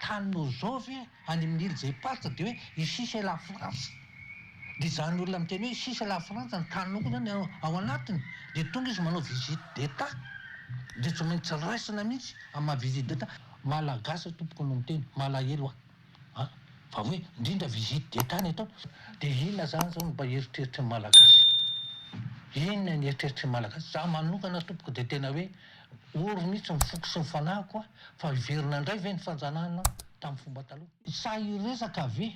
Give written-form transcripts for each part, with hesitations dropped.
taninao zao ve any amin'ny îles éparses dia hoe ici c'est la France? Dia izany olona miteny hoe ici c'est la France, ny taninao koa zany ao anatiny, dia tonga izy manao visite d'Etat, dia tsy maintsy raisina mihitsy amin'ny maha visite d'Etat. Malagasy tompoko no miteny, malahelo aho an! Fa hoe indrindra visite d'Etat ny ataony, dia inona zany zao no mba eritreritry ny Malagasy? Inona ny eritreritry ny Malagasy? Za manokana tompoko dia tena hoe ory mihitsy ny foko sy ny fanahiko an! Fa hiverina indray ve ny fanjanahana tamin'ny fomba taloha? Sahy hiresaka ve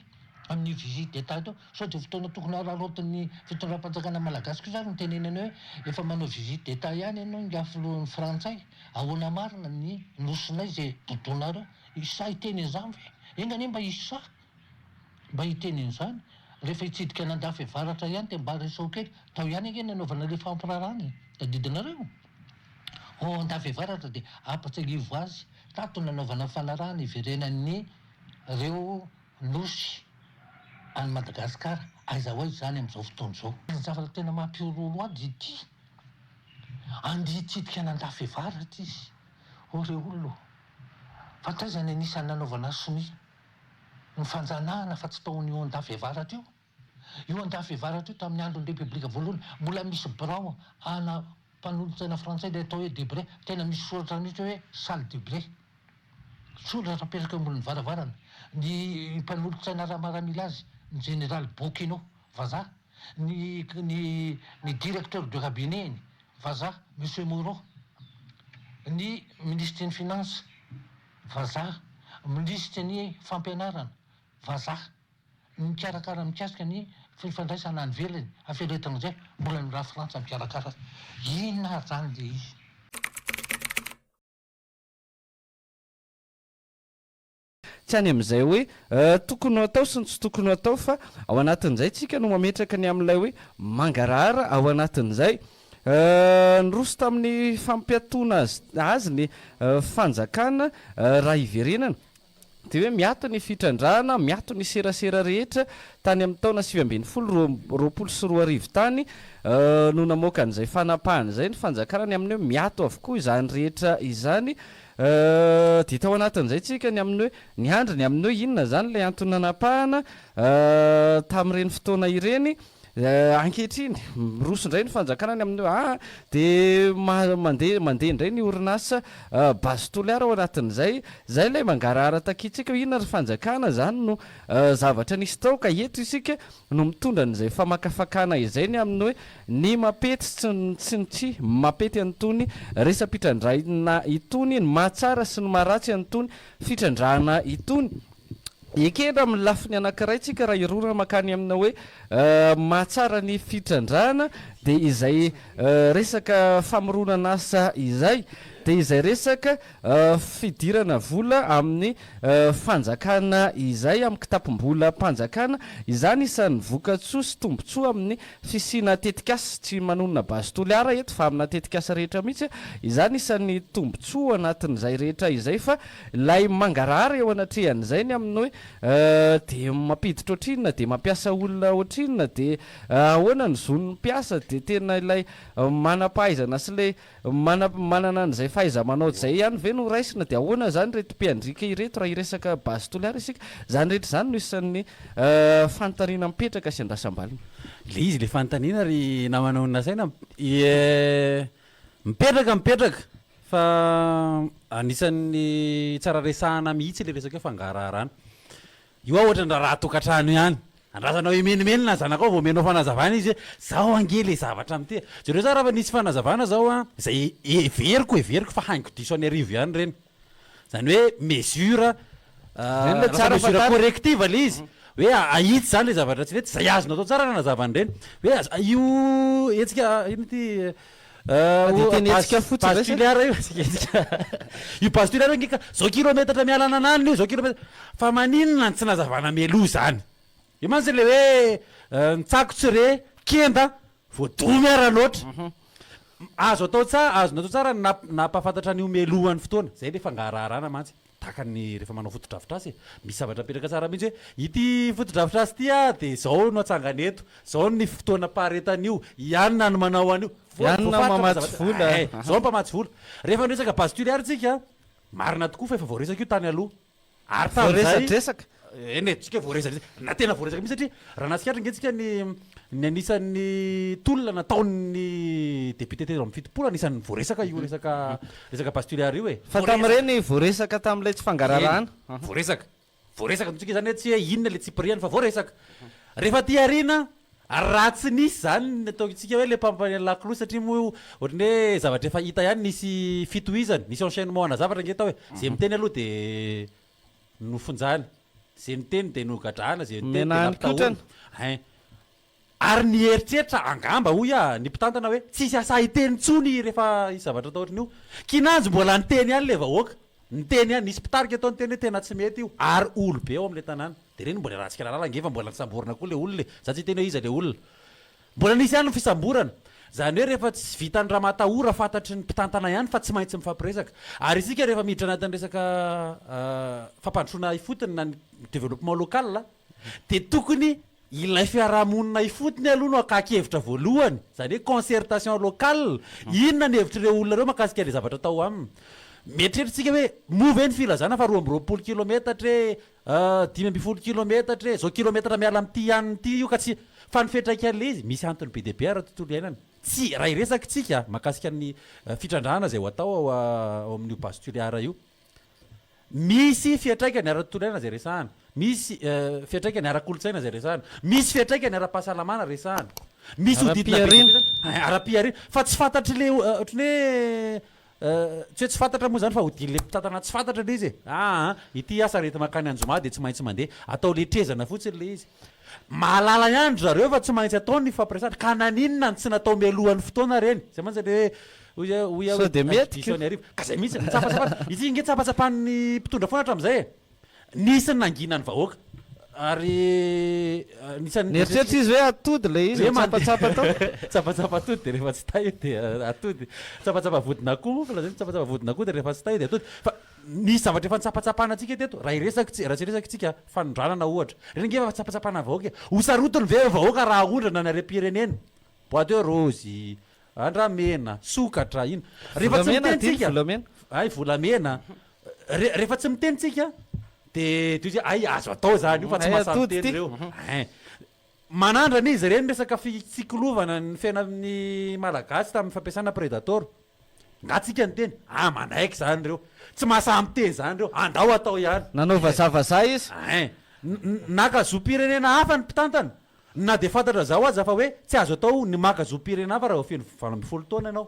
amin'io visite d'Etat io? Sao dia fotoana tokony hararaotin'ny fitondram-panjakana malagasy kosa ary ny tenenana hoe efa manao visite d'Etat ihany ianao ingahy filohan'ny frantsay, ahoana marina ny nosinay izay dodonareo? Hisy sahy hiteny an'izany ve? Enga anie mba hisy sahy mba hiteny an'izany. Rehefa hitsidika an'Andafy Avaratra ihany dia mba resaho kely, tao ihany ange ny nanaovana ilay fampirarahana e! Tadidinareo? Ao Andafy Avaratra dia ampatsiahivo azy, tato no nanaovana ny fanarahana hiverenan'ny reo nosy any Madagasikara, aiza ho aiza izany amin'izao fotoana izao? Ny zavatra tena mampihorohoro ahy dia ity, andeha hitsidika an'Andafy Avaratra izy, ô re olona ô! Fa taiza ny anisan'ny nanaovana sonia ny fanjanahana fa tsy tao amin'io Andafy Avaratra io? Io Andafy Avaratra io tamin'ny andron'ny Repoblika voalohany mbola misy birao ana mpanolotsaina frantsay ilay atao hoe Debré, tena misy soratra mihitsy hoe salle Debré. Soratra apetraka eo ambonin'ny varavarana. Ny mpanolotsaina ara-maramila azy, ny jeneraly Bokeno, vazaha, ny ny ny directeur de cabinet-ny, vazaha, monsieur Moreau, ny minisitry ny finance, vazaha, minisitry ny fampianarana, vazaha, ny mikarakara mikasika ny fifandraisana any ivelany, affaires étrangères, mbola ny Rafrantsa mikarakara azy. Inona ary izany ilay izy? Tsy any amin'izay hoe tokony ho atao sy ny tsy tokony ho atao fa ao anatin'izay tsika no mametraka ny amin'ilay hoe mangarahara ao anatin'izay. Niroso tamin'ny fampiatoana azy ny fanjakana raha hiverenana. Dia hoe miato ny fitrandrahana, miato ny serasera rehetra tany amin'ny taona 2019 tany no namoaka an'izay fanapahana izay ny fanjakana ny amin'ny hoe miato avokoa izany rehetra izany. Dia tao anatin'izay tsika ny amin'ny hoe niandry ny amin'ny hoe inona izany ilay antony nanapahana tamin'ireny fotoana ireny. Ankehitriny, miroso indray ny fanjakana ny amin'ny hoe aa dia mandeha mandeha indray ny orinasa Base Toliara ao anatin'izay. Izay ilay mangarahara takintsika hoe inona ry fanjakana izany no zavatra nisy tao ka eto isika no mitondra an'izay famakafakana izay ny amin'ny hoe ny mampety sy sy ny tsy mampety an'itony resa-pitrandrahina itony, ny mahatsara sy ny maharatsy an'itony fitrandrahana itony. Ekena amin'ny lafiny anankiray tsika raha hirona mankany amina hoe mahatsara ny fitrandrahana dia izay resaka famoronana asa izay, dia izay resaka fidirana vola amin'ny fanjakana izay, amin'ny kitapom-bolam-panjakana, izany isan'ny vokatsoa sy tombontsoa amin'ny fisiana tetikasa, tsy manonona Base Toliara eto fa amina tetikasa rehetra mihitsy, izany isan'ny tombontsoa anatin'izay rehetra izay fa Ilay mangarahara eo anatrehan'izay ny amin'ny hoe dia mampiditra ohatrinona, dia mampiasa olona ohatrinona, dia ahoana ny zon'ny mpiasa, dia tena ilay manam-pahaizana sy ilay mana- manana an'izay fahaiza-manao izay ihany ve no raisina, dia ahoana izany ireto mpiandriaka ireto raha hiresaka Base Toliara isika? Izany rehetra izany no isan'ny fanontaniana mipetraka sy andrasam-baliny. Ilay izy ilay fanontaniana ry namana olona saina, Mipetraka mipetraka fa anisan'ny tsara resahana mihitsy ilay resaka hoe fangaraharana. Io aho ohatran'ny raharaha tokantrano ihany. Andrasanao himenomenona ny zanakao vao omenao fanazavana izy hoe zao ange ilay zavatra amin'ity e. Jereo tsara fa nisy fanazavana zao an, izay heveriko heveriko fa haingo diso any arivo ihany ireny. Izany hoe mesure, Ireny ilay lasa tsara mesure fantarina. corrective ilay izy. Hoe ahitsy izany ilay zavatra tsy mety, izay azonao atao tsara ny hanazava an'ireny. Hoe aza, io hetsika, inona ity, Fa dia teny hetsika fotsiny Base ve sa? Toliara io, hetsika. Io base Toliara io ange ka, zao kilometatra miala an'Ananina io, zao kilometatra, fa maninona no tsy nazavana mialoha izany? Io mantsy ilay hoe ny tsako tsy re, kenda, voadomy ara loatra. Azo atao tsara, azo natao tsara ny nampahafantatra an'io mialohan'ny fotoana, izay ilay fangaraharana mantsy. Tahaka ny rehefa manao fotodrafitrasa e! Misy zavatra apetraka tsara mihitsy hoe ity fotodrafitrasa ity a dia izao no atsangana eto, izao ny fotoana paharetan'io, i anona no manao an'io. I anona Voafaritra fa mamatsy zavatra vola. eh, izao mpamatsy vola. Rehefa niresaka base toliara tsika, marina tokoa fa efa voaresaka io tany aloha. Ary tamin'izay. Voaresadresaka. Eny e, tsika voaresadresaka, na tena voaresaka mihitsy satria raha nahatsikaritra ange tsika ny ny anisan'ny tolona nataon'ny député 73 anisan'ny voaresaka io resaka resaka Base Toliara io e. Fa tamin'ireny voaresaka tamin'ilay tsy fangararahana. Eny, voaresaka. Voaresaka amintsika izany hoe tsy hoe inona ilay tsipiriany fa voaresaka. Rehefa aty aoriana, raha tsy nisy izany ny ataontsika hoe ilay mpampaneno lakolosy satria moa ohatran'ny hoe zavatra efa hita ihany nisy fitohizany, nisy enchaînement ana zavatra ange tao e. Izay miteny aloha dia nofonjana, izay miteny dia nogadrana, izay miteny dia Nomena nampitahorina. hanin-kotrana. Ein. Ary nieritreritra angamba, hoy aho, ny mpitantana hoe tsisy hahasahy hiteny intsony rehefa hisy zavatra atao ohatran'io. Kinanjo mbola niteny ihany ilay vahoaka. Niteny ihany. Nisy mpitarika tao niteny hoe tena tsy mety io. Ary olobe ao amin'ilay tanàna. Dia ireny mbola ratsy kiralala ange fa mbola nisamborina koa ilay olona e. Za tsy hiteny hoe iza ilay olona. Mbola nisy ihany ny fisamborana. Izany hoe rehefa tsy vitan'ny ramatahora fantatry ny mpitantana ihany fa tsy maintsy mifampiresaka. Ary isika rehefa miditra anatin'ny resaka fampandrosoana ifotony na ny développement local dia tokony Ilay fiarahamonina ifotony aloha no akà-kevitra voalohany, izany hoe concertation locale, inona ny hevitr'ireo olona ireo mahakasika ilay zavatra atao aminy. Mieritreritra isika hoe moa ve ny filazana fa 22 kilometatra e, 15 kilometatra e, izao kilometatra miala amin'ity anona ity io ka tsy, fa ny fiantraikan'ilay izy, misy antony be dia be ara-tontolo iainana. Tsy, raha hiresaka isika mahakasika ny fitrandrahana izay ho atao ao amin'io Base Toliara io, Misy fiantraikany ara-tontolo iainana izay resahana. Misy fiantraikany ara-kolontsaina izay resahana. Misy fiantraikany ara-pahasalamana resahana. Misy hodidina be dia be zany. Ara-pihariana. Fa tsy fantatr'ilay ohatran'ny hoe tsy hoe tsy fantatra moa izany fa hodian'ilay mpitantana tsy fantatra ilay izy e. Aa ity asa rehefa mankany Anjoma dia tsy maintsy mandeha. Atao letrezana fotsiny ilay izy. Mahalala ihany ry zareo fa tsy maintsy atao ny fampiresahana. Ka naninona no tsy natao mialohan'ny fotoana ireny? Izay mantsy ilay hoe Hoy aho, hoy aho Sao hoe dia mety diso an'i Arivo. Ka zay mihitsy, nitsapatsapana. Ity ange tsapatsapan'ny mpitondra foana hatramin'izay e. Nisy ny nangina ny vahoaka. Ary anisan'ny Nieritreritra izy hoe atody ilay izy, Hoe mandeha. nitsapatsapa tao. Tsapatsapa atody dia rehefa tsy tay dia atody. Tsapatsapa vodin'akoho moa filazana, tsapatsapa vodin'akoho dia rehefa tsy tay dia atody. Fa nisy zavatra efa nitsapatsapana antsika teto. Raha hiresaka tsy, raha tsy hiresaka isika, fanondranana ohatra. Ireny ange efa tsapatsapana vahoaka e. Ho sarotiny ve ny vahoaka raha ahondrana ny harem-pirenena? Bois de rose, Andramena, sokatra, ino. Rehefa tsy Volamena miteny adino tsika, volamena. hay volamena, re- rehefa tsy miteny tsika de de ozy hay azo atao zany io fa tsy Hay mahasahy atody miteny ty. reo. Ein. Manandrana izy ireny resaka fitsikilovana ny fiainan'ny Malagasy tamin'ny fampiasana predator. Nga tsika niteny, ah manaiky zany reo. Tsy mahasahy miteny zany reo, andao atao ihany. Nanao vazavazaha izy. Ein. N- naka zom-pirenena hafa ny mpitantana. Na dia fantatra zao aza fa hoe tsy azo atao ny maka zom-pirenena hafa raha vao feno 18 taona ianao.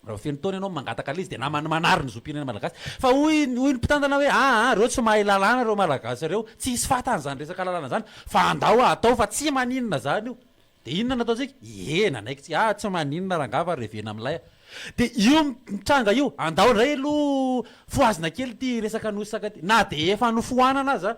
Raha vao feno taona ianao mangataka ilay izy dia naman'ny manary ny zom-pirenena malagasy. Fa hoy hoy ny mpitantana hoe aa ireo tsy mahay lalàna ireo malagasy ireo, tsy hisy fantany izany resaka lalàna izany fa andao atao fa tsy maninona izany io. Dia inona no ataontsika? Ie, nanaiky tsika, ah tsy maninona rangahy fa revena milay a. Dia io mitranga io, andao indray aloha fohazina kely ity resaka nosy saka ity, na dia efa nofohanana aza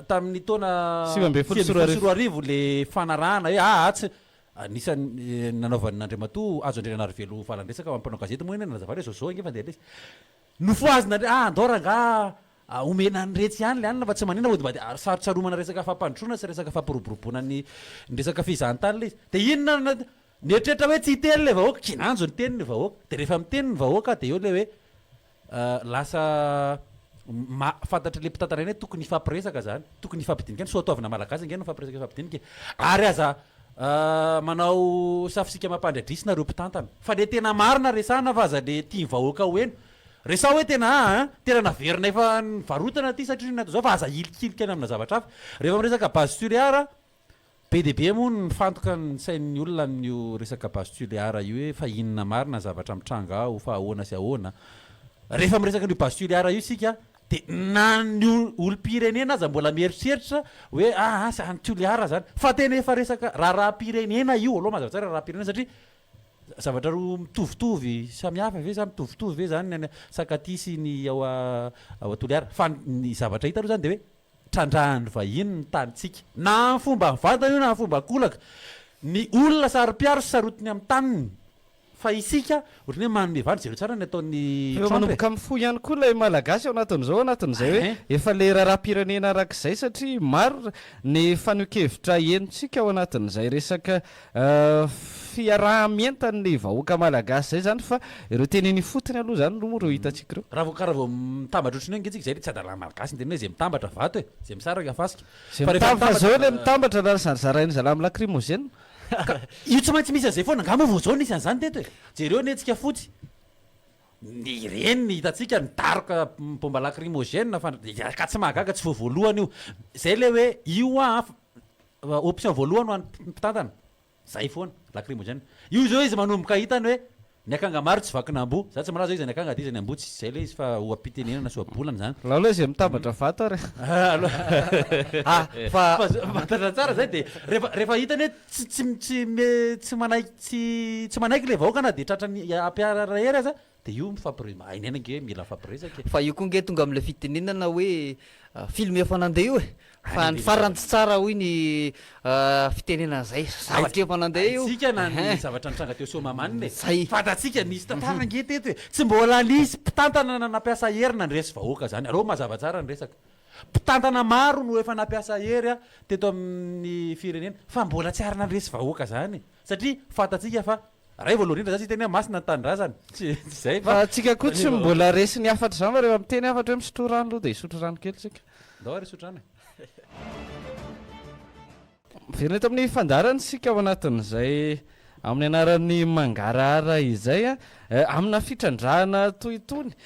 Tamin'ny taona 2019 le fanarahana hoe aa tsy anisan'ny nanaovan'ny Andriamatoa Hajo Andrianarivelo valan-dresaka ho an'ny mpanao gazety moa iny nanazavana hoe zao zao ange fa ndeha lesy. Nofohazina indray, ah andao rangaha omena an'iretsy ihany le anona fa tsy maninona mody mba dia sarotsaromana resaka fampandrosoana sy resaka fampiroboroboana ny resaka fizahantany le izy. Dia inona no nieritreritra hoe tsy hiteny le vahoaka, kinanjo niteny ny vahoaka. Dia rehefa miteny ny vahoaka dia eo le hoe Lasa ma fantatr'ilay mpitantana iny hoe tokony hifampiresaka zany, tokony hifampidinika ny soatoavina malagasy ange no mifampiresaka hifampidinika e! Ary aza manao safisika mampandry adrisa nareo mpitantana fa le tena marina resahana fa aza le tian'ny vahoaka ho heno. Resaho hoe tena aa tena naverina efa nivarotana ty satria natao zao fa aza ahilikilika any amina zavatra hafa. Rehefa miresaka base turiara Be dia be moa ny mifantoka ny sain'ny olona amin'io resaka base Tuléar io hoe fa inona marina ny zavatra mitranga ao, fa ahoana sy ahoana. Rehefa miresaka an'io base Tuléar io isika dia na ny olom-pirenena aza mbola mieritreritra hoe aa asa any Tuléar zany. Fa tena efa resaka raharaham-pirenena io, aleo mazava tsara raharaham-pirenena satria zavatra roa mitovitovy samihafa ve sa mitovitovy ve zany ny any Sakatia sy ny ao ao Toliara. Fa ny zavatra hita aloha zany dia hoe Trandrahan'ny vahiny ny tanintsika. Na amin'ny fomba mivantana io na amin'ny fomba ankolaka. Ny olona saro-piaro sy sarotiny amin'ny taniny. Fa isika ohatran'ny hoe manome vary, jereo tsara ny ataon'i Efa Trump e. manomboka mifoha ihany koa ilay Malagasy ao anatin'izao, anatin'izay hoe efa ilay raharaham-pirenena arak'izay satria maro ny fanehoan-kevitra henontsika ao anatin'izay resaka fiaraha-mientan'ny vahoaka Malagasy izay izany fa ireo teny eny ifotony aloha izany aloha moa ireo hitantsika ireo. Raha vao ka raha vao mitambatra ohatran'ny hoe ange tsika izay le tsy hadalana Malagasy ny tena hoe izay mitambatra vato e, izay misaraka fasika. Izay Fa rehefa mitambatra zao ilay mitambatra mitambatra raha zarain'ny zalahy amin'ny lacrymogène. Ka io tsy maintsy misy an'izay foana, angaha moa vao izao nisy an'izany teto e? Jereo ny hetsika fotsy, ny ireny ny hitantsika nidaroka bomba lacrymogène fa ka tsy mahagaga tsy vao voalohany io. Izay ilay hoe io hoa option voalohany ho an'ny mpitantana, izay foana, lacrymogène. Io izao izy manomboka hitany hoe Ny akanga maro tsy vakin'amboa. Za tsy milaza hoe iza ny akanga dia iza ny amboa, tsy izay ilay izy fa oha-pitenenana sy ohabolana izany. Alao aloha izay mitambatra vato ary. Ah, fa fantatra tsara izay dia rehefa rehefa hitany hoe tsy tsy tsy tsy manaiky tsy tsy manaiky ilay vahoaka na dia tratran'ny ampiharana hery aza dia io mifampire- hainay ange mila mifampiresaka e. Fa io koa ange tonga amin'ilay fitenenana hoe film efa nandeha io e. Fa ny farany tsy tsara hoy ny fitenenana zay, zavatra efa nandeha io. Haintsika na ny zavatra nitranga teo Soamahamanina e. Zay. Fantatsika nisy tantara ange teto e. Tsy mbola nisy mpitantana na nampiasa hery nandresy vahoaka zany. Aleo mazava tsara ny resaka. Mpitantana maro no efa nampiasa hery teto amin'ny firenena fa mbola tsy ary nandresy vahoaka zany e. Satria fantatsika fa Ray voalohany indrindra za tsy hiteny hoe masina ny tanindrazana, tsy zay fa. Fa tsika koa tsy mbola resin'ny hafatra izany fa rehefa miteny hafatra hoe misotroa rano aloha dia hisotro rano kely tsika. Ndao ary hisotro rano e. Miverina eto amin'ny fandaharana isika ao anatin'izay amin'ny anaran'ny mangarahara izay amina fitrandrahana toy itony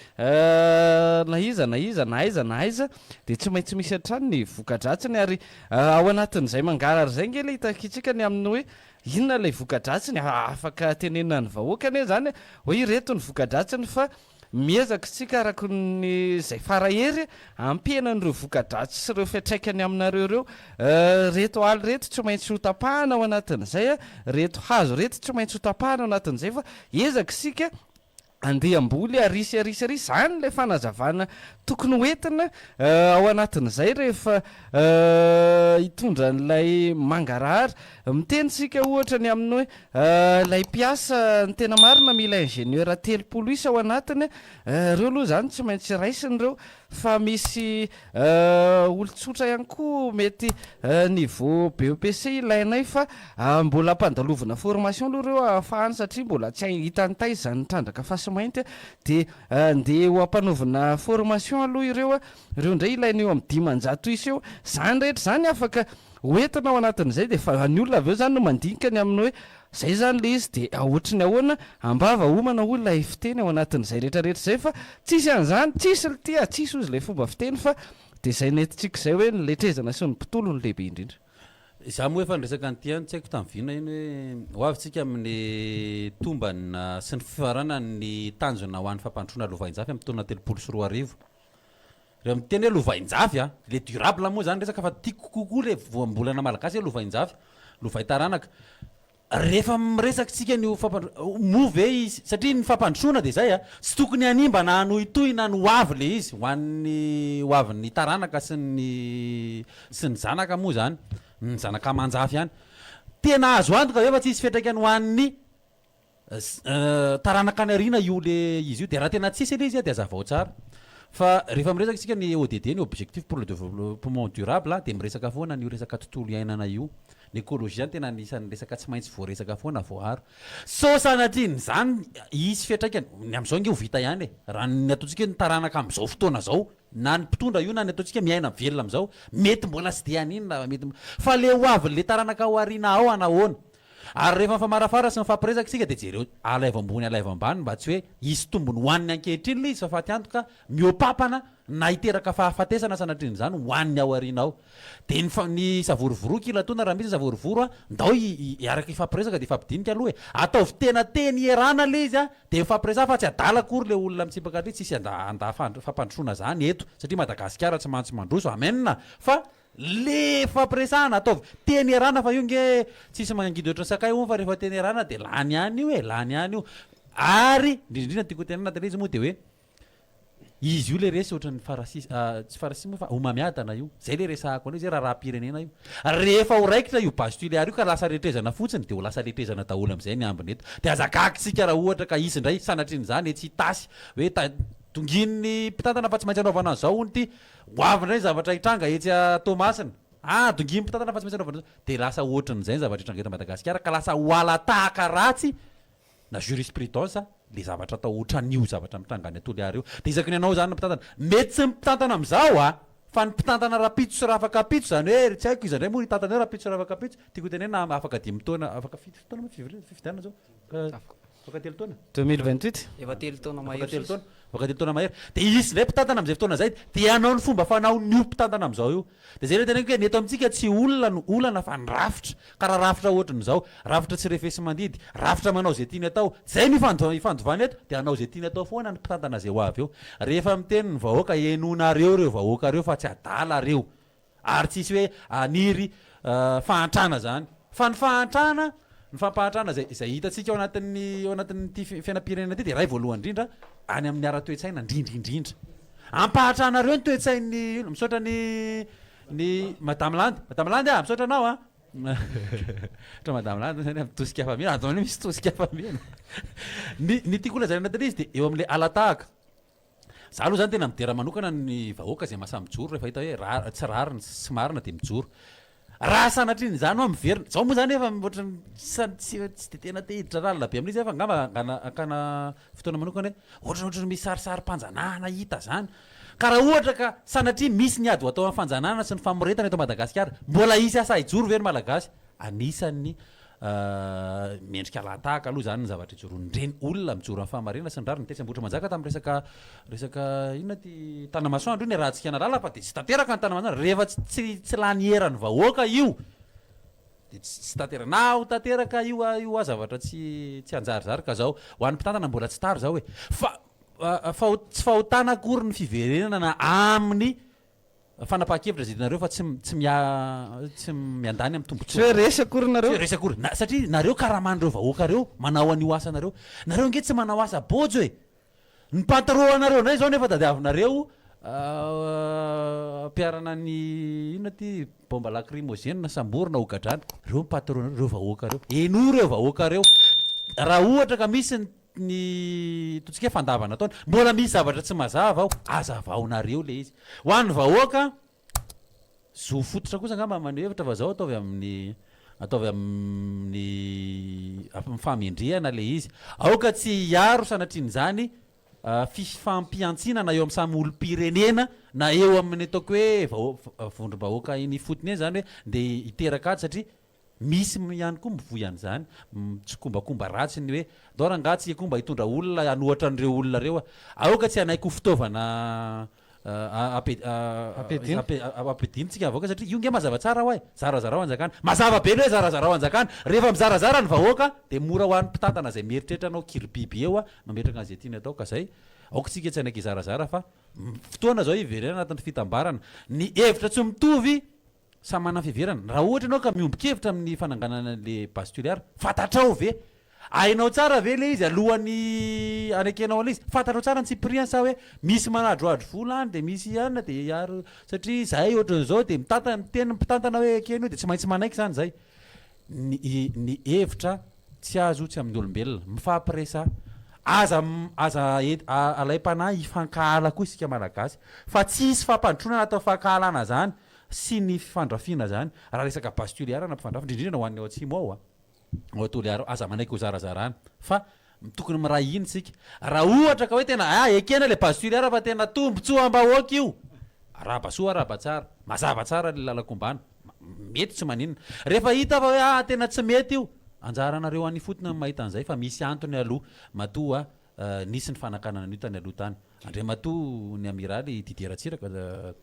na iza na iza na aiza na aiza dia tsy maintsy misy hatrany ny voka-dratsiny ary ao anatin'izay mangarahara izay ange ilay hitakintsika ny amin'ny hoe Inona ilay voka-dratsiny? Afaka tenenina ny vahoaka anie izany hoe ireto ny voka-dratsiny fa miezaka isika araka ny izay fara hery hampihena an'ireo voka-dratsy sy ireo fiantraikany aminareo ireo. Ireto ala ireto tsy maintsy ho tapahana ao anatin'izay, ireto hazo ireto tsy maintsy ho tapahana ao anatin'izay fa ezaka isika Andeha hamboly ary sy ary sy ary, izany ilay fanazavana tokony ho entina ao anatin'izay rehefa hitondra an'ilay mangarahara. Miteny isika ohatra ny amin'ny hoe ilay mpiasa, ny tena marina mila ingénieur 30 isa ao anatiny, ireo aloha izany tsy maintsy raisina ireo Fa misy olon-tsotra ihany koa mety niveau BEPC ilainay fa mbola ampandalovina formation aloha ireo ahafahany satria mbola tsy hitan'ny taiza izany trandraka fasimainty dia ndeha ho ampanaovina formation aloha ireo, ireo indray ilaina eo amin'ny 500 isa eo, izany rehetra izany afaka hoentina ao anatin'izay dia fa ny olona avy eo izany no mandinika ny amin'ny hoe Zay zany le izy de ohatry ny ahoana ambava homana hoy ilay fiteny ao anatin'izay rehetra rehetra izay fa tsisy an'izany tsisy lty a tsisy hozy ilay fomba fiteny fa de izay nentintsika izay hoe ny letrezana sy ny mpitolo no lehibe indrindra. Izaho moa efa niresaka an'ity ihany tsy haiko tamin'ny vina iny hoe ho avy tsika amin'ny tombana sy ny fifaranan'ny tanjona ho an'ny fampandrosoana lovainjafy amin'ny taona 2030. Rehefa miteny hoe lovainjafy a, le durable moa zany resaka fa tiako kokoa le voambolana malagasy hoe lovainjafy, lovain-taranaka. Rehefa miresaka tsika ny fampandro-, moa ve izy, satria ny fampandrosoana dia zay a, tsy tokony hanimba na hanohitohina ny ho avy le izy, ho an'ny ho avin'ny taranaka sy ny sy ny zanaka moa zany, ny zanaka aman-jafy ihany. Tena azo antoka ve fa tsy hisy fiantraikany ho an'ny Taranaka any aoriana io le izy io, de raha tena tsisy le izy de azavao tsara. Fa rehefa miresaka isika ny ODD, ny objectif pour le développement durable de miresaka foana an'io resaka tontolo iainana io. Ny écologie zany tena anisan'ny resaka tsy maintsy voaresaka foana, voaaro. Sao sanatrian'izany hisy fiantraikany, ny amin'izao ange ho vita ihany e. Raha ny ataontsika hoe ny taranaka amin'izao fotoana izao, na ny mpitondra io na ny ataontsika miaina velona amin'izao, mety mbola tsy de haninona, mety, fa le ho avin'le taranaka ao aoriana ao hanahoana? Ary rehefa mifamarafara sy mifampiresaka isika dia jereo alaivo ambony alaivo ambany mba tsy hoe hisy tombony ho an'ny ankehitriny ilay izy fa faty antoka mihoa-papana na hiteraka fahafatesana sanatrian'izany ho an'ny ao aoriana ao. Dia ny ny savorovoroa kila tona raha misy ny savorovoro a, ndao hiaraka hifampiresaka dia hifampidinika aloha e. Ataovy tena teny ierana ilay izy a, dia mifampiresaha fa tsy adala akory ilay olona mitsipaka aty, tsisy handa handa fampandrosoana izany eto satria Madagasikara tsy mantsy mandroso, amen fa Le fampiresahana ataovy teny iarahana fa io nge tsisy mangidy ohatran'ny sakay hono fa rehefa teny iarahana de lany ihany io e, lany ihany io. Ary indrindra indrindra ny tiako hotenenina tena izy moa de hoe Izy io le resy ohatran'ny farasy, tsy farasy moa fa homamiadana io. Zay le resahako an'io, zay raharaham-pirenena io. Rehefa ho raikitra io base Tuléar io ka lasa letrezana fotsiny dia ho lasa letrezana daholo amin'izay ny ambiny eto. Dia aza gaga isika raha ohatra ka hisy indray sanatrian'izany etsy Itasy hoe dongin'ny mpitantana fa tsy maintsy anaovana an'izao hono ity. Ho avy indray ny zavatra hitranga etsy Toamasina. Ah, dongin'ny mpitantana fa tsy maintsy anaovana an'izao. Dia lasa ohatran'izay ny zavatra hitranga eto Madagasikara ka lasa ho hala-tahaka ratsy na jurisprudence le zavatra atao otran'io zavatra mitranga any Toliara io. De isaky ny hanao zany ny mpitantana, mety tsy ny mpitantana amizao a! Fa ny mpitantana rapitso sy rafakapitso zany hoe tsy haiko iza ndray moa hitantana eo rapitso sy rafakapitso, tiako hotenenina afaka dimy taona, afaka fito taona moa fifidianana zao? Afaka telo taona? 2028. Efa telo taona Afaka mahery telo sisa. taona, afaka telo taona mahery. De hisy ndray mpitantana amizay fotoana zay de hanao ny fomba fanaon'io mpitantana amizao io. Dia izay ilay teneniko hoe ny eto amintsika tsy olona no olana fa ny rafitra. Ka raha rafitra ohatrin'izao, rafitra tsy refesi-mandidy, rafitra manao izay tiany atao, izay no ifandovana eto, dia hanao izay tiany atao foana ny mpitantana izay ho avy eo. Rehefa miteny ny vahoaka, henoinareo ireo vahoaka ireo fa tsy adala ireo. Ary tsisy hoe haniry fahantrana izany. Fa ny fahantrana, ny fampahantrana izay izay hitantsika ao anatin'ny ao anatin'ity fiainam-pirenena ity dia iray voalohany indrindra any amin'ny ara-toe-tsaina indrindra indrindra. Ampahatranareo ny toe-tsain'ny olona. Misaotra ny ny Madame Landy. Madame Landy ah, misaotra anao ah. Misaotra Madame Landy zany amin'ny tosika hafamena. Ato amin'io misy tosika hafamena. Ny ny tiako holazaina anatin'izy dia eo amin'ilay ala-tahaka. Za aloha zany tena midera manokana ny vahoaka izay mahasahy mijoro rehefa hita hoe ra- tsy rariny sy tsy marina dia mijoro. Raha sanatria an'izany hoa miverina, zao moa zany efa ohatran'ny sa- tsy tsy de tena te hiditra lalina be amin'izy aho fa angamba angana hakana fotoana manokana hoe ohatran'ny ohatran'ny misy sarisarim-panjanahana hita zany. Ka raha ohatra ka sanatria misy ny ady ho atao amin'ny fanjanahana sy ny famoretana eto Madagasikara, mbola hisy hahasahy hijoro ve ny Malagasy? Anisan'ny mendrika lahatahaka aloha izany ny zavatra ijoroan'ireny olona mijoro amin'ny fahamarinana sy ny rariny. Tetsy Ambohitrimanjaka tamin'ny resaka resaka inona ity Tanamasoandro io niarahantsika nahalala fa dia tsy tanteraka ny Tanamasoandro. Rehefa tsy tsy tsy lany eran'ny vahoaka io dia tsy tsy tanteraka. Na ho tanteraka io io hoa zavatra tsy tsy hanjarizary ka zao ho an'ny mpitantana mbola tsy tara izao e. Fa faho tsy fahotana akory ny fiverenana amin'ny Fanapahan-kevitra izay hitanareo fa tsy tsy mia tsy miandany amin'ny Tsy hoe tombontsoa. resy akory Tsy nareo. hoe resy akory. Na satria nareo karaman'ireo vahoaka ireo manao an'io asanareo. Nareo ange tsy manao asa bôjo e! Ny patron anareo indray izao nefa tadiavinareo ampiharana ny inona ity bomba lacrymogène samborina ho gadrana. Ireo ny patron nareo, ireo vahoaka ireo. Henoy ireo vahoaka ireo. Raha ohatra ka misy ny ny ataontsika hoe fandavana ataony, mbola misy zavatra tsy mazava ao, azavaonareo le izy. Ho an'ny vahoaka, zo fototra kosa angamba maneho hevitra fa zao ataovy amin'ny ataovy amin'ny amin'ny fahamendrehana le izy. Aoka tsy hiaro sanatrian'izany fifampihantsiana na eo amin'ny samy olom-pirenena na eo amin'ny ataoko hoe vahoa- vondrom-bahoaka eny ifotony eny zany hoe ndeha hiteraka ady satria Misy ihany koa mivoy an'izany, mitsikombakomba ratsy ny hoe, ndao rangaha tsika koa mba hitondra olona hanohatra an'ireo olona ireo a! Aoka tsy hanaiky ho fitaovana ampiadiana tsika vahoaka satria io nge mazava tsara hoa e! Zarazarao hanjakana. Mazava be le hoe zarazarao hanjakana. Rehefa mizarazara ny vahoaka dia mora ho an'ny mpitantana izay mieritreritra hanao kiribiby eo mametraka an'izay tiany atao ka zay. Aoka tsika tsy hanaiky hizarazara fa fotoana izao hiverenana anatin'ny fitambarana. Ny hevitra tsy mitovy Samy manana fiheverana. Raha ohatra ianao ka miombon-kevitra amin'ny fananganana an'le base Tuléar, fantatrao ve? Hainao tsara ve le izy alohan'ny hanekenao an'ilay izy? Fantatrao tsara ny tsipiriany sa hoe misy manadrohadro vola any dia misy anona dia hiaro satria izahay ohatran'izao dia mitantana, miteny ny mpitantana hoe ekena io dia tsy maintsy manaiky izany izay. Ny ny hevitra tsy azo tsy amin'ny olombelona. Mifampiresaha. Aza aza alaim-panahy hifankahala koa isika Malagasy fa tsy hisy fampandrosoana anatin'ny fankahalana izany. sy ny fifandrafiana zany, raha resaka base Toliara na mpifandrafy, indrindrindra ho an'ny ao atsimo ao a, ao Toliara ao, aza manaiky ho zarazarana fa tokony miray hina isika, raha ohatra ka hoe tena ah ekena le base Toliara fa tena tombotsoam-bahoaka io, arahaba soa arahaba tsara, mazava tsara le lalan-kombana, mety tsy maninona, rehefa hita fa hoe ah tena tsy mety io, anjaranareo any ifotony ny mahita an'izay fa misy antony aloha matoa Nisy ny fanakanana an'io tany aloha tany. Andriamatoa ny Amiraly Didier Ratsiraka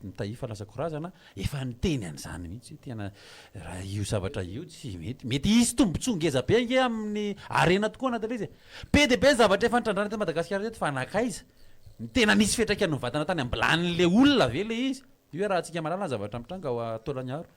nitahihy fa lasa korazana, efa niteny an'izany mihitsy hoe tena raha io zavatra io tsy mety. Mety hisy tombontsoa ngeza be ange amin'ny harena tokoa anatin'ilay izy e. Be dia be ny zavatra efa nitrandrahana teto Madagasikara teto fa nankaiza? Ny tena nisy fiantraikany mivantana tany am-bilanin'ilay olona ve ilay izy? Io iarahantsika mahalala ny zavatra mitranga ao Taolagnaro.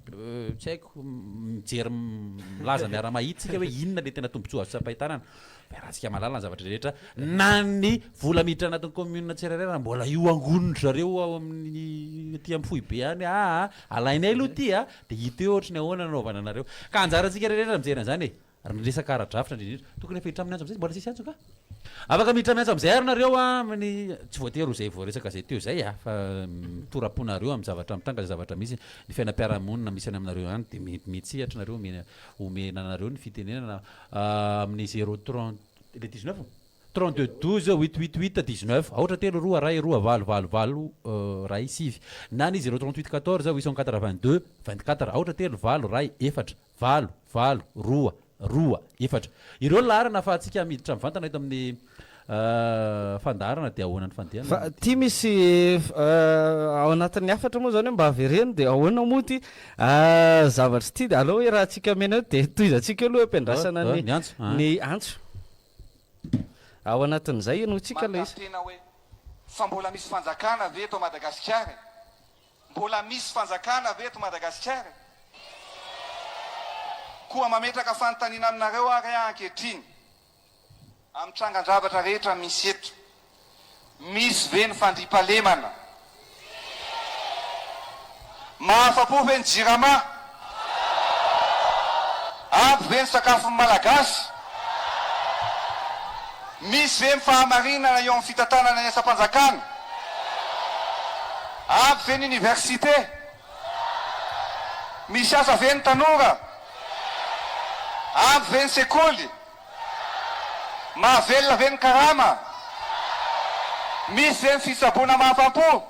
Tsy haiko, mijery milaza miara-mahita tsika hoe inona le tena tombontsoa azo tsapain-tanana. Fa iarahantsika mahalala ny zavatra rehetra, na ny vola miditra anatin'ny commune tsirairay raha mbola io angonin-dry zareo ao amin'ny aty amin'ny foibe any, aa alainay aloha ity a, dia hita eo ohatry ny ahoana ny anaovana anareo. Ka anjarantsika rehetra mijery an'izany e. Ary ny resaka ara-drafitra indrindra indrindra. Tokony efa hiditra amin'ny antso amin'izay, mbola tsisy antso angaha? Afaka miditra amin'ny antso amin'izay ary nareo an, amin'ny, tsy voatery ho izay voaresaka izay teo izay an, fa mitora-po nareo amin'ny zavatra mitranga, izay zavatra misy, ny fiainam-piarahamonina misy any aminareo any dia mety nareo omena, omena anareo ny fitenenana amin'ny zéro trente, le dix-neuf? 32 12 huit huit huit 19 aotra telo roa ray roa valo valo valo ray sivy na ny zéro 38 14 882 24 aotra telo valo ray efatra valo, valo, roa, roa, efatra. Ireo ny laharana ahafahantsika miditra mivantana eto amin'ny fandaharana dia ahoana ny fandehany? Fa ty misy ao anatin'ny hafatra moa zany hoe mba avereno dia ahoana moa ty zavatra ity dia aleo hoe raha antsika mena eo dia tohizantsika eo aloha ampiandrasana ny Ny antso, ah. ny antso. Ao anatin'izay henointsika ilay izy. Manontany tena hoe, fa mbola misy fanjakana ve eto Madagasikara e? Mbola misy fanjakana ve eto Madagasikara e? Koa mametraka fanontaniana aminareo ary aho ankehitriny, amin'ny trangan-javatra rehetra misy eto, misy ve ny fandriampahalemana? Mahafa-po ve ny Jirama? Ampy ve ny sakafon'ny Malagasy? Misy ve ny fahamarinana eo amin'ny fitantanana ny asam-panjakana? Ampy ve ny oniversite? Misy asa ve ny tanora? Ampy ve ny sekoly? Mahavelona ve ny karama? Misy ve ny fitsaboana mahafa-po?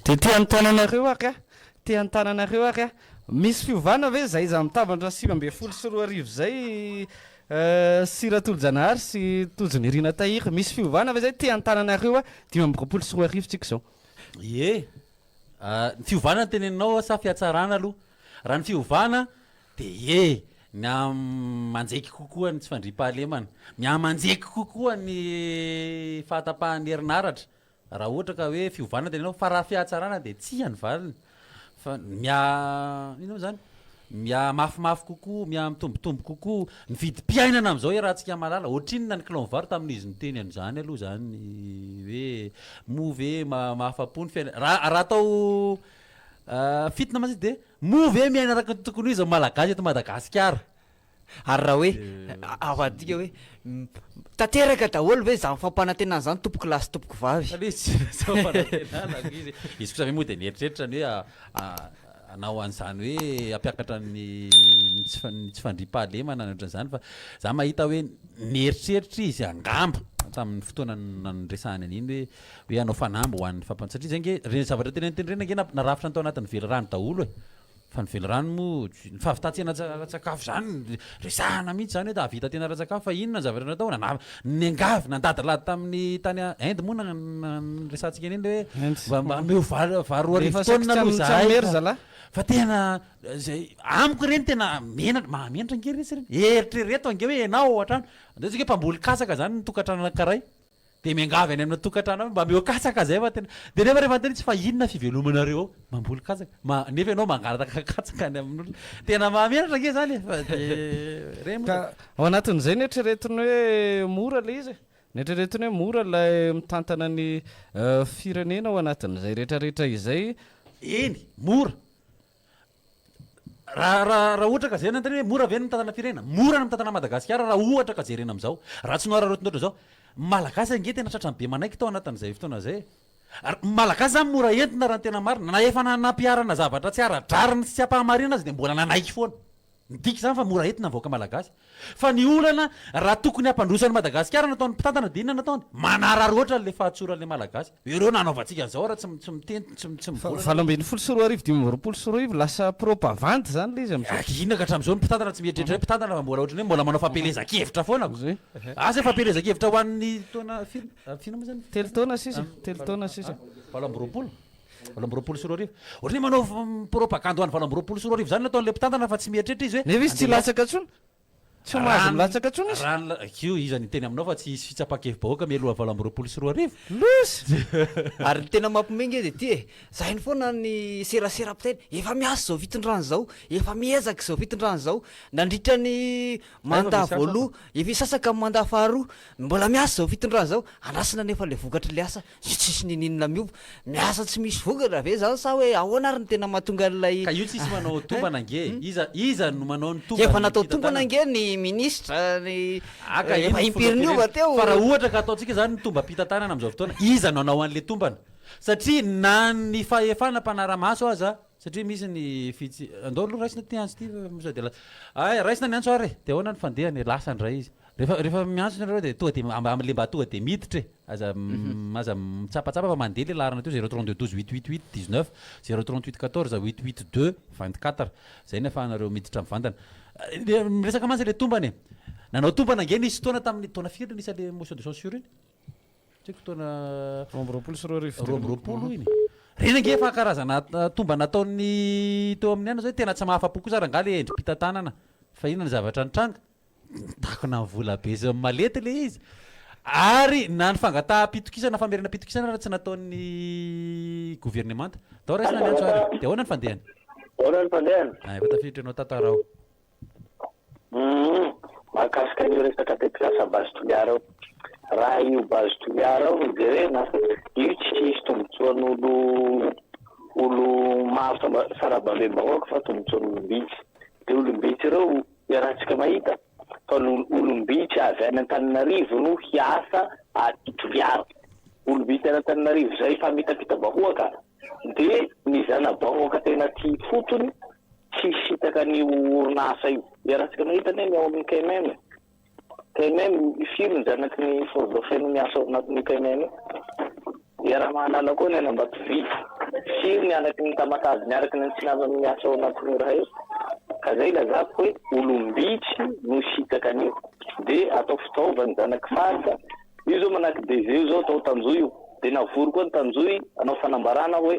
Dia te hanontany anareo ary aho, te hanontany anareo ary aho, misy fiovana ve izay iza mitambatra 2019 izay sy Ratolojanahary sy Tojo Nirina Tahiry, misy fiovana ve izay? Te hanontany anareo aho, 2025 tsika izao. Ie, ny fiovana no teneninao sa fihatsarana aloha? Raha ny fiovana dia ie, miha-manjeky kokoa ny tsy fandriampahalemana, miha-manjeky kokoa ny fahatapahan'ny herinaratra, Raha ohatra ka hoe fiovana dia ianao fa raha fihatsarana dia tsia ny valiny fa miha inona moa zany miha mafimafy kokoa, miha mitombotombo kokoa ny vidim-piainana amin'izao iarahantsika mahalala, ohatrinona ny kilao vary tamin'izy niteny an'izany aloha zany hoe moa ve mahafa-po ny fiainana, raha raha atao fitina mantsy izy dia moa ve miaina araka ny tokony ho izy ny malagasy eto Madagasikara? Ary raha hoe avadika hoe tanteraka daholo ve izany fampanantenana izany tompoko lahy sy tompoko vavy? Aloha izy tsy fampanantenana aloha izy. Izy kosa ve moa dia nieritreritra ny hoe hanao an'izany hoe hampiakatra ny ny tsy ny tsy fandriampahalemana na ohatran'izany fa za mahita hoe nieritreritra izy angamba tamin'ny fotoana niresahany an'iny hoe hoe hanao fanamby ho an'ny fampan- satria zay ange ireny zavatra teneniny ireny ange narafitra tao anatin'ny velirano daholo e. Fa ny velirano moa, ny fahavitan-tena ara-tsakafo izany, resahana mihitsy izany hoe hahavita tena ara-tsakafo fa inona ny zavatra natao? Nana- niangavy, nandadilady tamin'ny tany Inde moa na- niresahantsika an'iny ilay hoe mba mba omeo vary vary 2000 taonina aloha izahay fa fa tena izay amiko ireny tena menatra, mahamenatra ange resy ireny, eritrereto ange hoe ianao ao an-trano, andeha tsika hoe mpamboly katsaka izany ny tokantrano anankiray, Dia miangavy any amina tokantrano any mba ameo katsaka zay fa tena dia nefa rehefa anontaniana izy fa inona fivelomanareo ao? Mamboly katsaka. Ma nefa ianao mangataka katsaka any amin'olona. Tena mahamenatra ange zany e! Fa dia ireny moa Ka ao anatin'izay ny eritreretiny hoe mora ilay izy e. Ny eritreretiny hoe mora ilay mitantana ny firenena ao anatin'izay rehetrarehetra izay. Eny, mora. Raha raha raha ohatra ka jerena ny tena hoe mora ve ny mitantana firenena? Mora ny mitantana Madagasikara raha ohatra ka jerena amin'izao. Raha tsy noararaotina ohatran'izao. Ny Malagasy ange tena tratran'ny be manaiky tao anatin'izay fotoana izay e. Ary ny Malagasy izany mora entina raha ny tena marina. Na efa nampiharana zavatra tsy ara-drariny sy tsy am-pahamarinana aza dia mbola nanaiky foana. Midika izany fa mora entina ny vahoaka Malagasy. Fa ny olana, raha tokony hampandroso an'i Madagasikara no ataon'ny mpitantana dia inona no ataony? Manararaotra an'ilay fahatsoran'ilay Malagasy. Ireo nanaovantsika an'izao raha tsy tsy miteny, tsy tsy mivolana. 2018, 2025 lasa propavandy izany ilay izy amin'izao. Ary inona ka hatramin'izao ny mpitantana tsy mieritreritra hoe mpitantana fa mbola ohatran'ny hoe mbola manao fampielezan-kevitra foana ko. Asa hoe fampielezan-kevitra ho an'ny taona firy, firy moa izany? Telo taona sisa, telo taona sisa. 28? 2028. Ohatran'ny hoe manao propagandy ho an'ny 2028 izany no ataon'ilay mpitantana fa tsy mieritreritra izy hoe Nefa izy tsy andeha hilatsaka intsony. Tsy mahazo milatsaka intsony izy. Raha ny, io iza niteny aminao fa tsy hisy fitsapan-kevi-bahoaka mialoha 2028? Loza! Ary ny tena mampiomehy nge dia ity e, zahainy foana ny serasera mpiteny, efa miasa izao fitondrana izao, efa miezaka izao fitondrana izao, nandritra ny mandat voaloha, efa hisasaka ny mandat faharoa, mbola miasa izao fitondrana izao, andrasana anefa ilay vokatr'ilay asa, Io tsisy ninininona miova. Miasa tsy misy vokatra ve zany sa hoe ahoana ary no tena mahatonga an'ilay. Ka io tsisy manao tombana ange e. Iza iza no manao ny tombana Efa natao tombana ange ny ministra ny Ah ka efa iny ny impiry niova filoham-pirenena. teo. Fa raha ohatra ka ataontsika zany ny tombam-pitantanana amin'izao fotoana, iza no hanao an'ilay tombana? Satria na ny fahefana mpanara-maso aza, satria misy ny fitsi-, andao aloha raisina ity antso ity fa sao dia lasa, ay raisina ny antso ary e! Dia ahoana ny fandehany e? Lasa indray izy. Rehefa rehefa miantso nareo dia tonga dia mba le mba tonga dia miditra e! Aza aza mitsapatsapa fa mandeha le laharana teo zéro 32 12 huit huit huit 19 zéro 38 14 huit huit deux 24 zay ny afahanareo miditra mivantana. Le miresaka mantsy le tombana e! Nanao tombana ange nisy fotoana tamin'ny taona firy no nisy an'le motion de censure iny? Tsy haiko taona 2022. 22 iny. Ireny ange efa karazana tombana nataon'ny teo amin'ny anona zao hoe tena tsy mahafa-po kosa rangahy le endri-pitantanana fa inona ny zavatra nitranga? Takona ny vola be sy ny malety ilay izy. Ary na ny fangataham-pitokisana, famerenam-pitokisana ara tsy nataon'ny governemanta. Ndao raisina ny antso ary. Dia ahoana ny fandehany? Ahoana ny fandehany? Ah, efa tafiditra ianao tantarao. Humm, mahakasika an'io resaka tetikasa Base Toliara io. Raha io Base Toliara io no jerena, io tsy hisy tombotsoan'olo olo maro sarababem-bahoaka fa tombotsoan'olom-bitsy. Dia olom-bitsy ireo Iarahantsika mahita fa olom-bitsy avy any Antananarivo no hiasa aty Toliara. Olom-bitsy any Antananarivo izay mpamitapita-bahoaka dia ny zana-bahoaka tena aty ifotony tsy hisintaka an'io orinasa io. Iarahantsika mahita anie ny ao amin'ny KMM e. KMM, firy ny zanaky ny Fort Dauphin no miasa ao anatin'io KMM io? Iaraha-mahalala koa ny any Ambatovy. Firy ny anaky ny Tamatave miaraky ny Antsinanana no miasa ao anatin'io raha io? Ka zay ilazako hoe olom-bitsy no hisitraka an'io. Dia atao fitaovan'ny zanaky faritra. Io zao manahaky DG io zao atao Tanjohy io. Dia navory koa ny Tanjohy hanao fanambarana hoe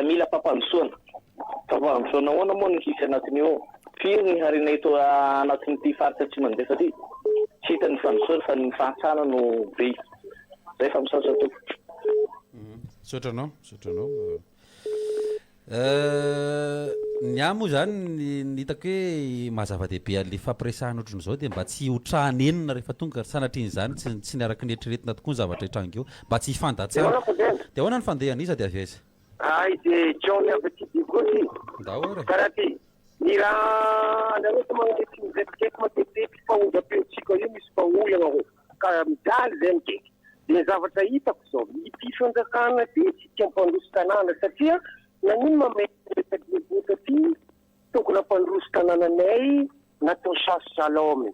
mila fampandrosoana. Fampandrosoana ahoana moa no hisy anatin'io ao? Firy ny harena eto anatin'ity faritra Atsimo Andrefa ity? Tsy hita ny fandrosoana fa ny fahantrana no be. Zay fa misaotra tompoko. Misaotra anao, misaotra anao. Ny ahy moa zany ny hitako hoe maha zava-dehibe an'le fampiresahana ohatran'izao dia mba tsy ho tra-nenina rehefa tonga, sanatrian'izany tsy tsy ny araka ny eritreretina tokoa ny zavatra hitranga eo, mba tsy hifandatsana. Dia ahoana ny fandehany, iza dia avy aiza? Hay dia John avy aty Diego ty. Ndao ary e. Karaha ty. Ny raha nareo tsy magnano tsy mizetikeky matetiteky fa onjam-peontsika io misy mpaolagna rô. Ka mijaly zay mikaiky. Dia ny zavatra hitako zao, ity fanjakana ity tsy tia ampandroso tanàna satria nagnino mametraka Diego taty tokony hampandroso tanànanay natao chasse à l'homme.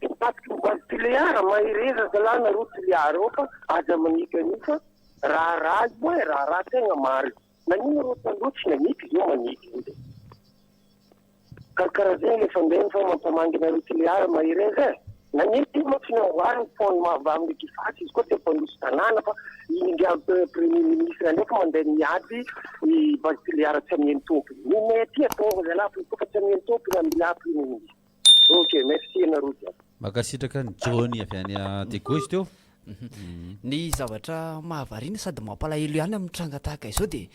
Mikasika ny base Tulear, mahereza zalahy nareo Tulear ao fa aza maniky an'io fa raharaha io e, raharaha tegna marina. Nagnino reo taloha tsy naniky zao maniky zao. Karakara zegny le fandehany fa mampamangy anareo Tulear mahereza e. Nagnino ty moa tsy namboariny pont Mahavamy ndraiky Ifaty izy koa te hampandroso tanàna fa i ingahy premier ministre ndraiky mandeha miady i base Tulear tsy amian'ny tompony. Ny aty ataova zalahy fa izy koa fa tsy amian'ny tompony ambilahy premier ministre. Ok merci anareo jiaby. Mankasitraka an'i Johnny avy any Diego izy teo. Ny zavatra mahavariana sady mampalahelo ihany amin'ny tranga tahaka izao dia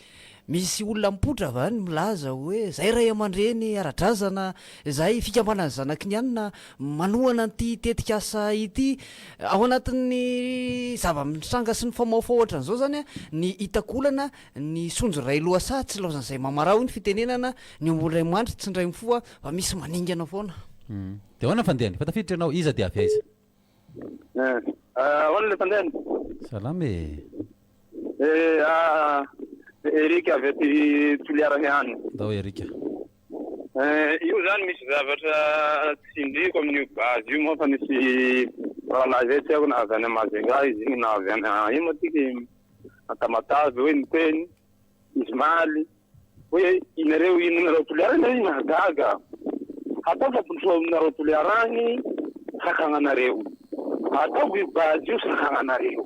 misy olona mipoitra avy any milaza hoe zay ray aman-dreny ara-drazana, izay fikambanan'ny zanaky ny anona manohana an'ity tetikasa ity. Ao anatin'ny zava-mitranga sy ny famaofao ohatran'izao izany ny hitako olana ny sonjo iray lohasaha tsy ilaozan'izay mamaraha hoy ny fitenenana, ny omby indray mandry tsy indray mifoha Fa misy maningana foana. Dia ahoana ny fandehany? Efa tafiditra ianao, iza dia avy aiza? Ahoana ilay fandehany? Salama e! Eh, Eric avy aty Toliara ihany. Ndao Eric. Io zany misy zavatra tsindriko amin'io base io moa fa nisy rahalahy zay tsy haiko na avy any Majunga izy igny na avy any ino moa tiky Tamatave hoe niteny izy maly. Hoe inareo ino nareo Toliara anie io mahagaga. Ataovy ampindroa aminareo Toliara agny sakagnanareo. Ataovy io base io sakagnanareo.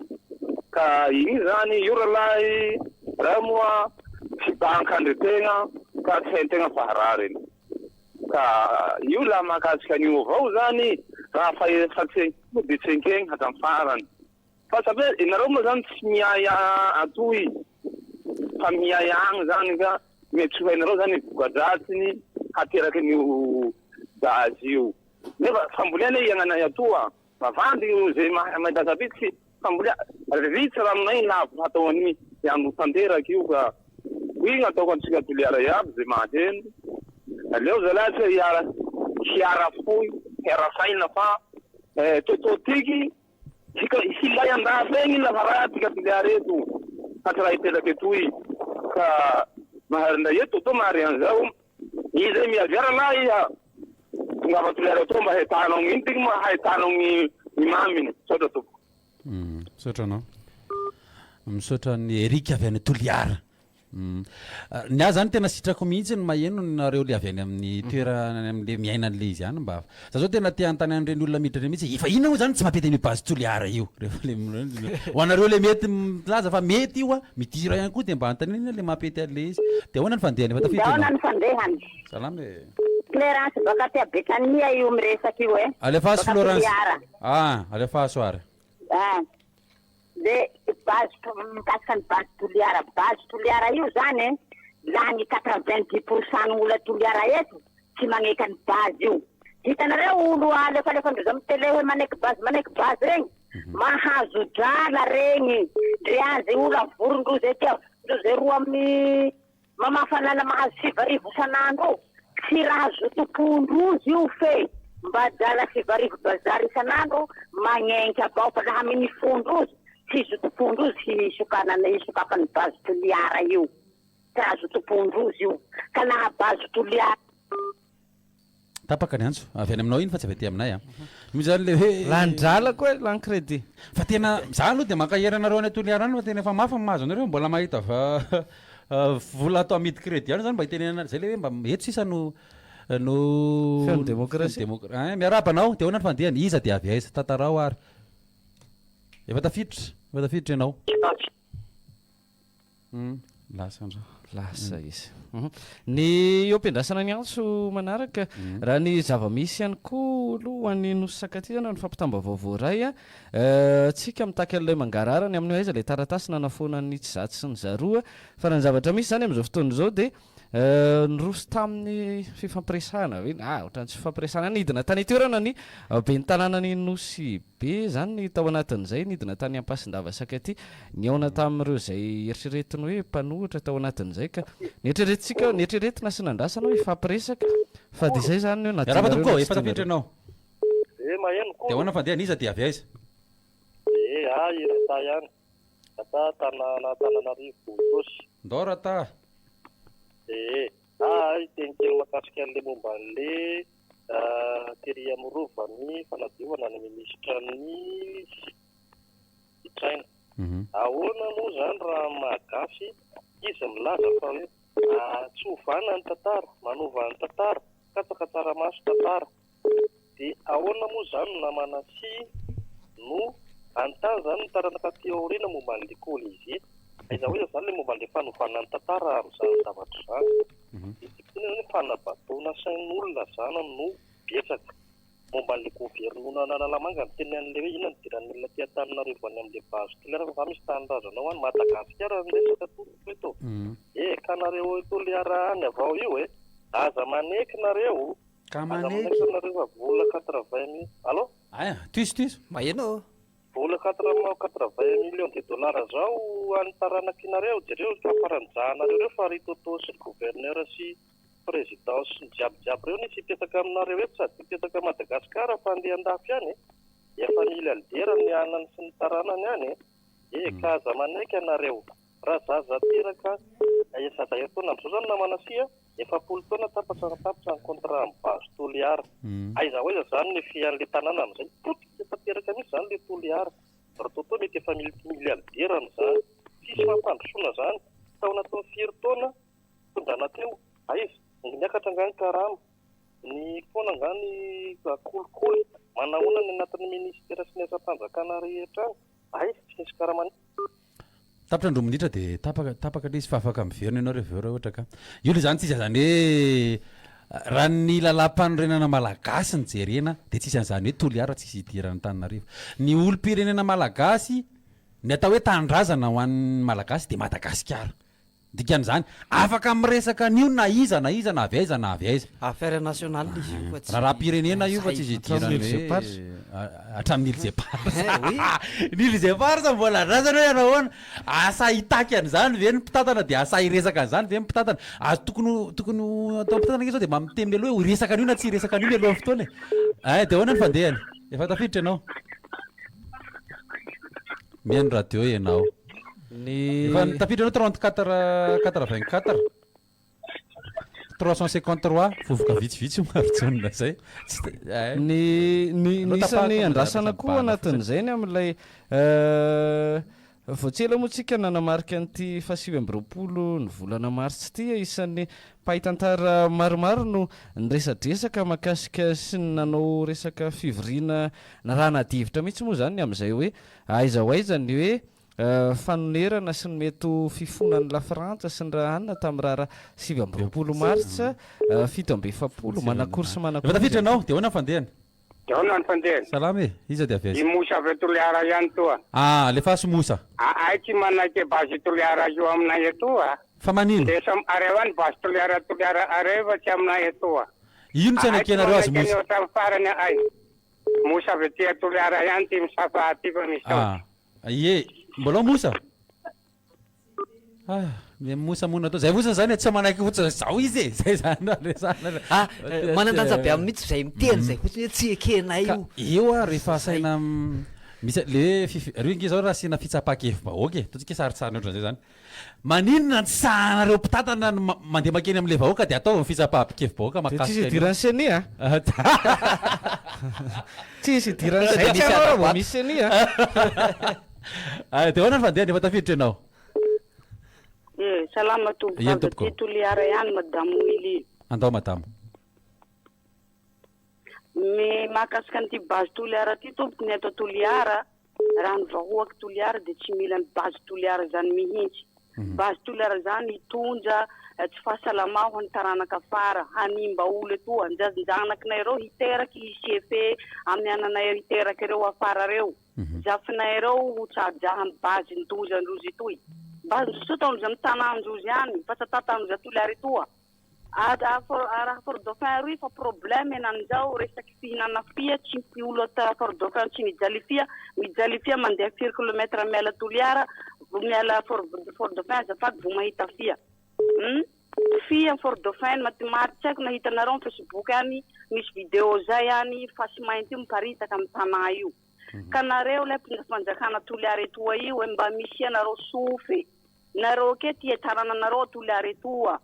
Ka igny zany io ralahy raha moa tsy banky andry tegna ka tsy haintegna fa harary. Ka io laha mahakasika an'io avao zany, raha fa efa tsy enkena dia tsy enkena hatramin'ny farany. Fa sa ve nareo moa zany tsy miahy atoy fa miahy agny zany ka mety tsy ho hainareo zany ny voka-dratsiny haterakin'io gaz io. Nefa fambolena iagnanay atoa, mavandy io ze mahay mahita tsy fambolea, ritra ranonay lavo hatao an'iny andro tanteraka io ka hoy gn'ataoko antsika Toliara iaby ze maheno, aleo zalahy tsy hiara hiara fohy hiara saina fa toto tiky Hika hilay andafy egny lafa tika Toliara eto fa tsy raha hipetraka etoy ka mahary ndray eto Toto mahary anzao iza i miavia ralahy iha tongava Toliara etoa mba hahitanao gn'ino tiky moa hahitanao gny ny maminy misaotra tompoko. Misaotra anao. Misaotra an'i Eric avy any Toliara. Ny ahy zany tena sitrako mihitsy ny maheno nareo le avy any amin'ny toerana any amle miaina an'le izy any mba za zao tena te hanontany an'ireny olona miditra ireny mihitsy efa inona moa zany tsy mampety an'io base Toliara io rehefa le ho anareo le mety milaza fa mety io a midira ihany koa de mba anontaniana le mampety an'le izy de ahoana ny fandehany efa tafiditra Ahoana ianao ny fandehany? Salama e. Florence baka aty Betania io miresaka io e. Alefaso Baka Florence. Toliara. Ah, alefaso ary. Ah. De base mikasika ny base Toliara, base Toliara io zany e, lany 90 pour cent ny olona Toliara eto tsy magneky any base io. Hitanareo olo alefalefandrozy amy tele hoe maneky base maneky base regny, mahazo drala regny, ndre azy olo avorondrozy aty avorondrozy eroa amin'ny Mamafa lala mahazo 9000 isan'andro io, tsy raha zotom-pondrozy io fe mba drala 9000 bazary isan'andro magnenky avao fa laha mini fondrozy tsy zotom-pondrozy hisokanana hisokafan'ny base Toliara io, tsy raha zotom-pondrozy io ka laha base Toliara. Tapaka ny antso. Avy any aminao iny fa tsy avy aty aminay a. Io zany le hoe. Lany drala koa e, lany crédit. Fa tena, za aloha dia mankahery anareo any Toliara any fa tena efa mafy ny mahazo anareo, mbola mahita vola atao amidy crédit any zany mba hitenenana, zay le hoe mba eto sisa no no Feon'ny demokrasia. Feon'ny demokra-, ein, miarahaba anao, dia ahoana ny fandehany, iza dia avy aiza, tantarao ary. Efa tafiditra, efa tafiditra ianao. Hum, lasa ndra. Lasa izy. Hum. Ny eo am-piandrasana ny antso manaraka, raha ny zava-misy ihany koa aloha ho an'ny Nosy Sakatia zany raha ny fampitam-baovao voaray a, tsika mitaky an'ilay mangarahara ny amin'ny hoe aiza ilay taratasy nanafoana ny tsy zato sy ny zaroa, fa raha ny zavatra misy izany amin'izao fotoana izao dia niroso tamin'ny fifampiresahana ve? Ah, ohatran'ny tsy fifampiresahana ihany, nidina tany an-toerana ny ben'ny tanànan'i Nosy Be izany ny tao anatin'izay, nidina tany Ampasindava Sakaty, nihaona tamin'ireo izay eritreretiny hoe mpanohitra tao anatin'izay ka neritreretintsika, neritreretina sy nandrasana hoe hifampiresaka fa dia izay izany hoe na Miarahaba tianareo tompoko na ô, tsy efa tafiditra tianareo. ianao. Eh maheno Dia kolo. ahoana ny fandehany, iza dia avy aiza? Eh ahy i Rata ihany. Rata tanana Antananarivo Itaosy. Ndao Rata. Eh ahy hiteny kely mahakasika an'le momba an'le Tery amin'ny Rova ny fanadiovana ny minisitran'ny Sitraina. Ahoana moa izany raha amin'ny maha gasy izy milaza fa hoe tsy ovana ny tantara, manova ny tantara, katsaka tsaramaso tantara. Dia ahoana moa izany no namana sy no hanontany izany ny taranaka aty aoriana momba an'ilay Colisée? Aiza ho aiza izany ilay momba an'ilay fanovana ny tantara amin'izany zavatra izany? Dia tiako tenenina hoe fanabadoana sain'olona izany no betsaka. Momba an'ilay governoran'Analamanga niteny an'ilay hoe inona no idiran'ny olona aty Antananarivo any amin'ilay base Toliara fa va misy tanindrazana ao any? Madagasikara no resaka tompoko eto. Eh, ka nareo Toliara any avao io e! Aza maneky nareo! Ka Aza maneky. maneky nareo fa vola quatre-vingt mille. Allô? Aia, tohizo tohizo. Maheno ô. Vola quatre-vingt millions de dollars zao any taranakinareo, jereo faranjahanareo reo fa ry Toto sy ny gouverneur sy président sy ny jiaby jiaby reo anie tsy hipetraka aminareo eto sady tsy hipetraka Madagascar fa andeha andafy any e, efa milliardaire ny anany sy ny taranany any e, e ka aza manaiky anareo. Raha zaza teraka zaza herintaona amizao zany namana sia 40 taona tapatra tapitra ny contrat am base Toliara. Aiza ho aiza zany ny fianle tanàna amizay? Potika tanteraka mihitsy zany le Toliara. Ry Toto mety efa multimilliardaire amizany. Tsisy fampandrosoana zany. Tao anatin'ny firy taona fitondrana teo? Aiza? Niakatra nga ny karama? Ny foana nga ny kolikoly? Manahoana ny anatin'ny ministera sy ny asam-panjakana rehetra any? Aiza? Tsy nisy karama. Tapitra ny roa minitra dia tapaka tapaka ilay izy fa afaka miverina ianao rehefa avy eo raha ohatra ka. Io ilay izany tsy izy izany hoe. Raha ny lalàmpanorenana malagasy no jerena dia tsisy an'izany hoe Toliara tsisy idiran'Antananarivo. Ny olom-pirenena malagasy, ny atao hoe tanindrazana ho an'ny malagasy dia Madagasikara. Dikan'izany, afaka miresaka an'io na iza na iza na avy aiza na avy aiza. Affaire nationale izy io fa tsy Raharaham-pirenena io fa tsisy idiran'ny Hatramin'ny Îles hoe Éparses. hatramin'ny Îles Éparses. Oui. Ny Îles Éparses mbola andrasana hoe hanao ahoana. Asa hitaky an'izany ve ny mpitantana dia asa hiresaka an'izany ve ny mpitantana? Azo tokony ho tokony ho atao mpitantana ange sao dia mba miteny mialoha hoe hiresaka an'io na tsy hiresaka an'io mialohan'ny fotoana e. Ay dia ahoana ny fandehany? Efa tafiditra ianao. Mihaino radio ianao. Ny Efa tafiditra ianao 34 84 353 vovoka vitsivitsy io Marijaona zay. Tsy de- ay. Ny ny Aleo ny tapahako isan'ny ny andrasana zavatra koa mibahana anatin'izay ny amin'ilay vao tsy ela moa tsika nanamarika an'ity faha 29 ny volana martsa ity, isan'ny mpahay tantara maromaro no niresadresaka mahakasika sy ny nanao resaka fivoriana narahana adihevitra mihitsy moa izany ny amin'izay hoe aiza ho aiza ny hoe Fanonerana sy ny mety ho fifonan'i Lafrantsa sy ny rahanina tamin'ny raharaha 29 martsa 47, manakory sy Efa manakory tafiditra izay. ianao, dia ahoana ny fandehany? Dia ahoana ny fandehany? Salama e, iza dia avy I aiza? Moussa avy Toliara ihany toa. Ah, alefaso Moussa. Ahay tsy manaiky base Toliara io aminay etoa. Fa manino? Dia samy areo any base Toliara Toliara areo fa tsy aminay etoa. Ino tsy Ahay tsy anekenareo azy manaiky Moussa? an'io hatramin'ny farany ahay. Moussa avy aty Toliara ihany ty misafa aty fa misaotra. Ah, ie, mbola ao Moussa? Ah, le Moussa moa natao, zay fotsiny zany e, tsy manaiky fotsiny zao izy e, zay zany no resahana. Ah, manan-danja be aminy mihitsy zay miteny zay fotsiny hoe tsy ekenay Ka io. eo ah rehefa asaina misy le hoe fif- reo nge zao raha asiana fitsapan-kevi-bahoaka e, ataontsika hoe saritsariny ohatran'izay zany. Maninona ny tsy sahanareo mpitantana ny mandeha makeny amin'ilay vahoaka dia ataovy ny fitsapaham-kevi-bahoaka Dia tsisy mahakasika an'io. idiran'ny ceni a! Tsisy idiran'ny Dia zay tsy misy anao raha vao adabato. misy ceni a! Ah, dia ahoana ny fandehany efa tafiditra ianao? Eh, salama tompoko, Eny avy tompoko. aty Toliara ihany madame Willy. Andao madama. Ny mahakasika an'ity base Toliara ity tompoko, ny eto Toliara, Raha ny vahoaky Toliara dia tsy mila ny base Toliara zany mihintsy. Base Toliara zany hitondra tsy fahasalama ho an'ny taranaka afara, hanimba olo etoa, njazn-janakinay reo hiteraky hisy effet amin'ny ananay hiteraky reo afara reo, zafinay reo ho tsajahan'ny base ndoza ndrozy etoy. Base ndrozy toa ataondrozy amin'ny tanàn-drozy any fa tsy ataotandrozy a Toliara etoa. Raha Fort Dauphin roy fa problème enanizao resaky fihinana fia tsy misy olo at Fort Dauphin tsy mijaly fia mijaly fia mandeha firy kilomètre miala Toliara vo miala Fort Dauphin azafady vo mahita fia hum fia Fort Dauphin matimaty tsy haiko na hitanareo am Facebook any misy vidéo zay any fasy mainty io miparitaka am tanà io ka nareo lay mpitondra fanjakana Toliara etoa io e mba misia nareo sofy Nareo ke tia tarananareo a Toliara etoa.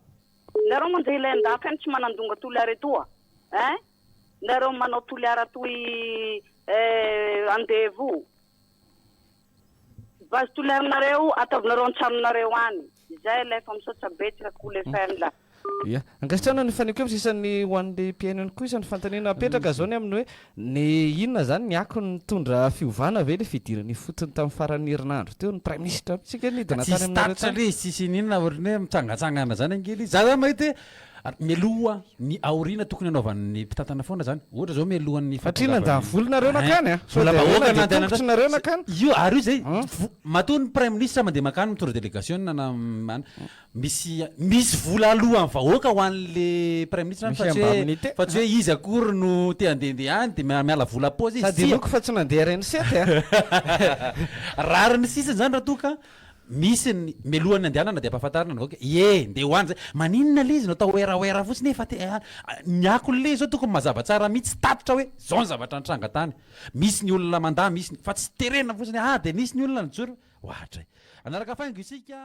Nareo mandeha ilay andafy any tsy manandonga Toliara etoa hein. Nareo manao Toliara toy eh andevo. Base Toliara nareo ataovinareo antranonareo any. Zay ilay fa misaotra betsaka cool FM la. Ia. Ankasitrahana ny fanehoan-kevitra isan'ny ho an'ny mpihaino ihany koa isan'ny fanontaniana apetraka izao ny amin'ny hoe ny inona izany ny akony nitondra fiovana ve ilay fidirana ifotony tamin'ny faran'ny herinandro teo ny praiminisitra amintsika nidina tany Tsisy aminareo tatitra tany? le izy tsisy ininona ohatran'ny hoe mitsangatsangana zany ange le izy. Za zany mahita hoe mialoha ny aoriana tokony hanaovan'ny mpitantana foana zany. Ohatra zao mialohan'ny Satria nandany fahatongavan'ny vola nareo nankany a! Sao dia hoe Volam-bahoaka nandeha nandehanana tongotry nareo nankany? Io ary io zay vo- matoa ny praiminisitra mandeha mankany mitondra délégation na na Misy misy vola alohan'ny vahoaka ho an'le praiminisitra any Misy fa tsy hoe indemnité. fa tsy hoe izy akory no te handehandeha any de miala vola am-paosy izy, Sady tsia. inoako fa tsy nandeha RN7 a! Rariny sisiny zany raha toa ka misy ny mialohan'ny handehanana de ampahafantarina ny vahoaka hoe ie ndeha ho any zay, maninona le izy no atao werawera fotsiny efa te ny akon'le izy zao tokony mazava tsara mihitsy tatitra hoe zao ny zavatra nitranga tany, misy ny olona mandà misy ny fa tsy terena fotsiny hoe ah de nisy ny olona nijoro, oadray. Hanaraka faingo isika.